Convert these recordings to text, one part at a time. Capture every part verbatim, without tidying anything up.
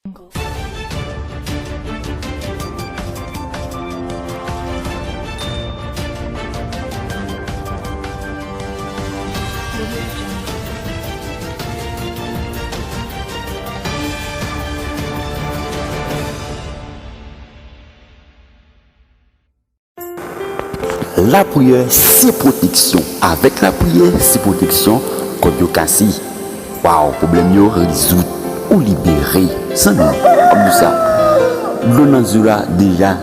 Lapriyè se pwoteksyon. Avèk lapriyè se pwoteksyon kont yo kase. Waw, pwoblèm yo rezoud. Ou libere. Zanmi, ap di sa. Dlo nan zye w la deja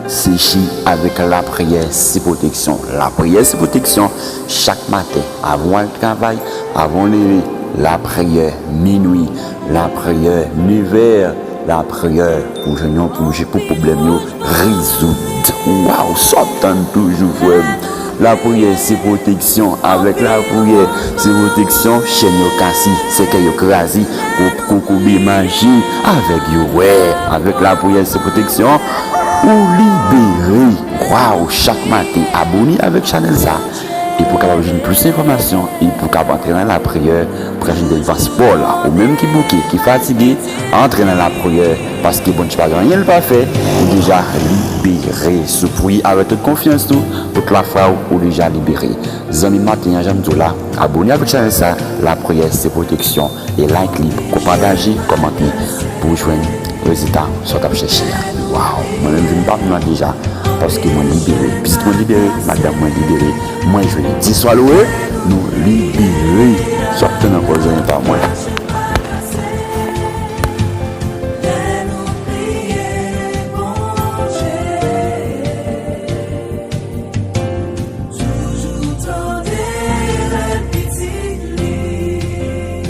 seche avèk lapriyè se pwoteksyon. Lapriyè se pwoteksyon. Chak maten, avan w al travay, avan w leve, lapriyè, minwi, lapriyè, nevè, lapriyè pou jwenn yon pou pou pwoblèm yo rezoud. Waw, sa w ap tann toujou, frè m. Lapriyè se pwoteksyon. Avèk lapriyè se pwoteksyon. Chèn yo kase, sèkèy yo kraze, pou kokobe mache avèk yo. Wè, avèk lapriyè se pwoteksyon. Ou libere. Waw, chak maten, abone avèk chanèl sa. E pou w kapab jwenn plis enfòmasyon, e pou w kapab antre nan lapriyè, pou w ka jwenn delivrans pa w la. Ou menm ki bouke, ki fatige, antre nan lapriyè, paske Bondye pa gen anyen l pa fè, ou deja libere. Soufri avèk tout konfyans ou, tout lafwa w, ou deja libere. Zanmi, maten an, jan m di w la, abone avèk chanèl sa, lapriyè se pwoteksyon. E like li, ko pataje, kòmante pou w jwenn rezilta sa w t ap chèche a. Waw, mwen menm vin pa m nan deja, paske mwen libere. Pitit mwen libere, madanm mwen libere, mwen jwenn. Di swa lwe, nou libere. Sa w ap tann ankò, zanmi pa mwen?